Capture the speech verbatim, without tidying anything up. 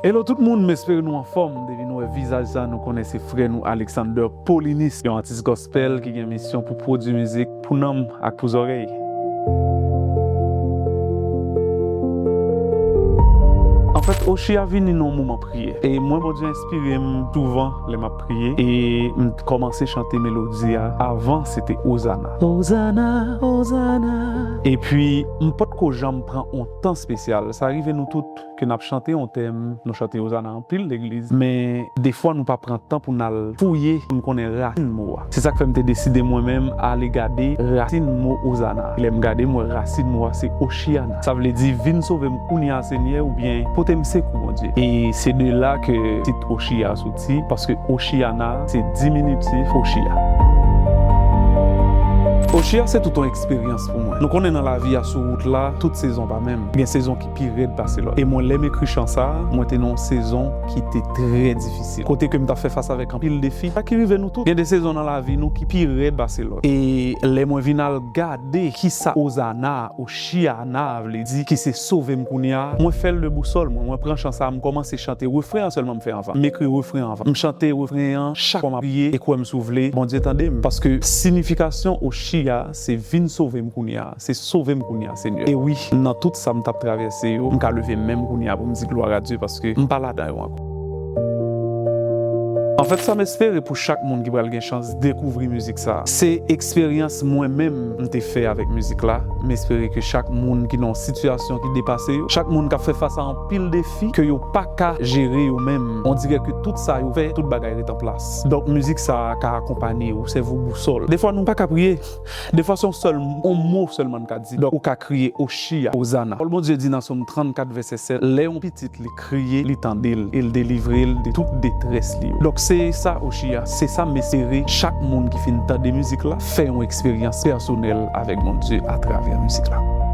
Hello tout moun, m espere nou anfòm. Depi nou wè vizaj sa, nou konnen se frè nou Alexander Paulinus, yon atis gospel ki gen misyon pou pwodui mizik pou nanm ak pou zòrèy. Anfèt, Ochiya vini nan yon moman priyè. E mwen, Bondye enspire m souvan lè m ap priye. E m kòmanse chante melodi a. Avan, se te Ozana. Ozana, Ozana. Epi, m potko janm pran yon tan espesyal. Sa rive nou tout ke n ap chante yon tèm, nou chante Ozana anpil legliz, men defwa nou pa pran tan pou n al fouye, pou n konnen rasin mo a. Se sa k fè m te deside mwen menm ale gade rasin mo Ozana. Lè m gade, m wè rasin mo a se Ochiana. Sa vle di, vin sove m kounye a, Senyè, oubyen pote m sekou, Bondye. E se de la ke tit Ochiya soti, paske Ochiana se diminitif Ochiya. Ochiya se tout yon eksperyans pou mwen. Nou konnen nan lavi a, sou wout la, tout sezon pa menm. Gen sezon ki pi rèd pase lòt. E mwen, lè m ekri chan sa, mwen te nan yon sezon ki te trè difisil. Kote ke m t ap fè fas avèk anpil defi. Sa ki rive nou tout. Gen de sezon nan lavi nou ki pi rèd pase lòt. E lè mwen vin al gade kisa Ozana, Ochiana vle di, ki se sove m kounye a, mwen fè l de bousòl mwen. Mwen pran chan sa, m kòmanse chante refren an sèlman m fè anvan. M ekri refren an anvan. M chante refren an chak fwa m ap priye, e kwè m si w vle, Bondye tande m. Paske siyifikasyon Ochiya, se vin sove m kounye a. Se sove m kounye a, Senyè. E wi, nan tout sa m t ap travèse yo, m ka leve men m kounye a pou m di glwa a Dye paske m pa ladan yo ankò. Anfèt, sa m espere pou chak moun ki pral gen chans dekouvri mizik sa, se eksperyans mwen menm m te fè avèk mizik la. M espere ke chak moun ki nan yon sitiyasyon ki depase yo, chak moun k ap fè fas a anpil defi ke yo pa ka jere yo menm, on dirè ke tout sa yo fè, tout bagay ret an plas. Donk, mizik sa ka akonpanye w, sèvi w bousòl. Defwa, nou pa ka priye. Defwa, se yon sèl, yon mo sèlman n ka di. Donk, ou ka kriye Ochiya, Ozana. Pawòl Bondye di nan Sòm trannkat, vèsè sèt, lè yon pitit li kriye, li tande l, e l delivre l de tout detrès li yo. Donk, se sa, Ochiya, se sa m espere chak moun ki fin tande mizik la, fè yon eksperyans pèsonèl avèk Bondye atravè mizik la.